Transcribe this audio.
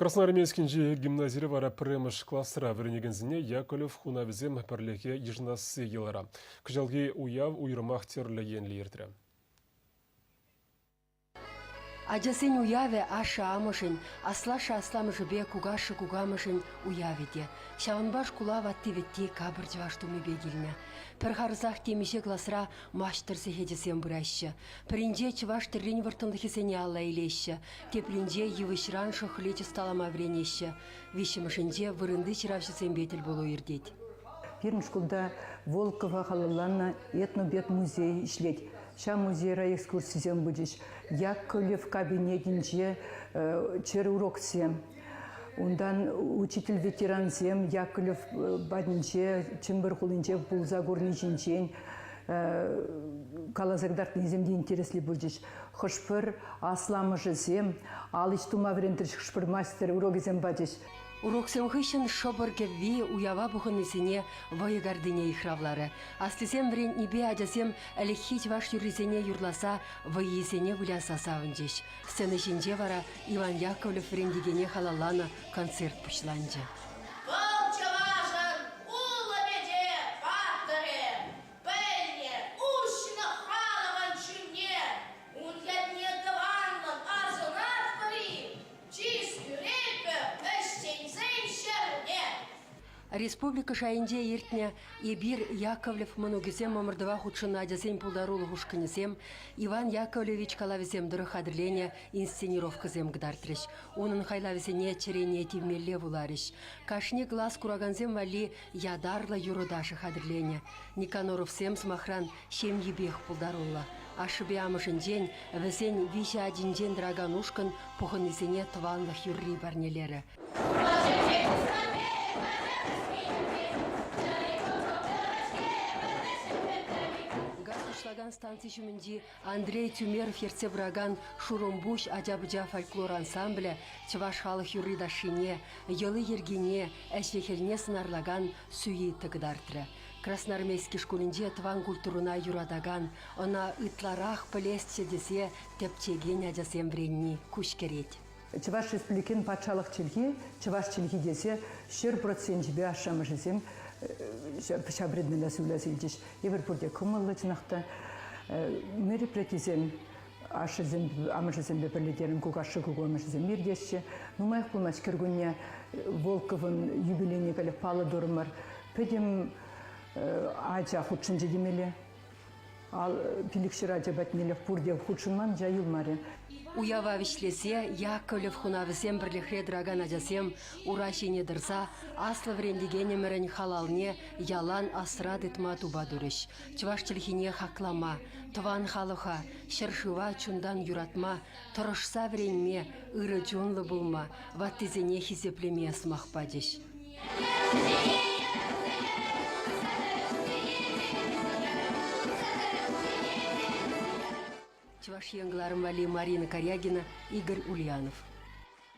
Красноармейскинчи гимназире вара пӗрремӗш класра вӗренекенсене Яковлев хунавӗсем пӗрлӗхе йышӑнасси йӑлара. Кӑҫалхи уяв уйрӑмах тӗрлӗ енлӗ иртрӗ. Ачасен уявӗ ашшӗ-амӑшӗн, аслашшӗ-асламӑшӗпе кукашшӗ-кукамӑшӗн уявӗ те. Ҫавӑнпа шкула ватти-вӗтти капӑр чӑваш тумӗпе килнӗ. Пӗр харӑсах темиҫе класра маҫтӑр сехечӗсем пыраҫҫӗ. Пӗринче чӑваш тӗррин вӑрттӑнлӑхӗсене алла илеҫҫӗ, тепринче йывӑҫран шӑхлич ӑсталама вӗренеҫҫӗ, виҫҫӗмӗшӗнче вырӑнти ҫыравҫӑсемпе тӗлпулу иртет. Пирӗн шкулта Волкова халалланӑ этнобед музей ӗҫлет. Ҫав музейра экскурсисем пычӗҫ. Яковлев кабинетӗнче чӗр уроксем. Унтан учитель-ветерансем Яковлев патӗнче Чӗмпӗр хулинче пулса курни ҫинчен каласа кӑтартнисем те интереслӗ пулчӗҫ. Хӑш-пӗр асламӑшӗсем ал ӗҫ тума вӗрентрӗҫ, хӑш-пӗр мастер урокӗсем пачӗҫ. Уроксем хыҫҫӑн шӑпӑр кӗвви уява пухӑннисене вӑйӑ картине йыхравларӗ. Аслисем вӗрентнипе ачасем ӗлӗкхи чӑваш юррисене юрласа вӑййисене выляса савӑнчӗҫ. Сцена ҫинче вара Иван Яковлев вӗрентекене халалланӑ концерт пуҫланчӗ. Вӑл чӑвашӑн улӑпӗ те паттӑрӗ, пӗлнӗ, уҫнӑ халӑхӑн чунне, ун ятне тӑванлӑн асӑнатпӑр-и, чыс кӳретпӗр ӗҫченсен ҫӗрне. Республика шайӗнче иртнӗ «Эпир Яковлев мӑнукӗсем» ӑмӑртӑва хутшӑннӑ ачасен пултарулӑх ушкӑнӗсем Иван Яковлевич калавӗсем тӑрӑх хатӗрленӗ инсценировкӑсем кӑтартрӗҫ. Унӑн хайлавӗсене чӗрене тивмелле вуларӗҫ. Кашни класс куракансем валли ятарлӑ юрӑ-ташӑ хатӗрленӗ. Никоноровсем, сӑмахран, ҫемйипех пултаруллӑ. Ашшӗпе амӑшӗнчен, вӗсен виҫӗ ачинчен тӑракан ушкӑн пухӑннисене тӑванлӑх юрри парнелерӗ. Газ уҫлакан станци ҫумӗнчи Андрей Тюмеров ертсе пыракан «Шурӑмпуҫ» ача-пӑча фольклор ансамблӗ чӑваш халӑх юрри-ташшине, йӑли-йӗркине, ӗҫӗ-хӗлне сӑнарлакан сюита кӑтартрӗ. Красноармейски шкулӗнче тӑван культурӑна юратакан, ӑна ытларах пӗлесчӗ тесе тӗпчекен ачасем вӗренни куҫкӗрет. Чӑваш Республикин патшалӑх чӗлхи чӑваш чӗлхи тесе 100 проценчӗпе ашшӗ-амӑшӗсем ҫав предмета суйласа илчӗҫ. Эпир пурте кӑмӑллӑ чӑнах та. Мероприятисем ашшӗсем, амӑшӗсемпе пӗрле терӗм, кукашшӗ кукамӑшӗсем иртеҫҫӗ. Нумаях пулмасть кӗркунне Волковӑн юбилейне каллех паллӑ турӑмӑр. Пӗтӗм ача хутшӑнчӗ темелле. Пилӗкҫӗр ача патнелех пурте хутшӑнман, ача юлмарӗ. Уява вӗҫлесе Яковлев хунавӗсем пӗрлӗхре тӑракан ачасем ура ҫине тӑрса аслӑ вӗрентекенӗмӗрӗн халалне ялан асра тытма тупа турӗҫ. Чӑваш чӗлхине хаклама, тӑван халӑха, ҫӗршыва чунтан юратма, тӑрӑшса вӗренме, ырӑ чунлӑ пулма, ваттисене хисеплеме сӑмах пачӗҫ. Чӑваш Ен кӑларӑм валли Марина Карягина, Игорь Ульянов.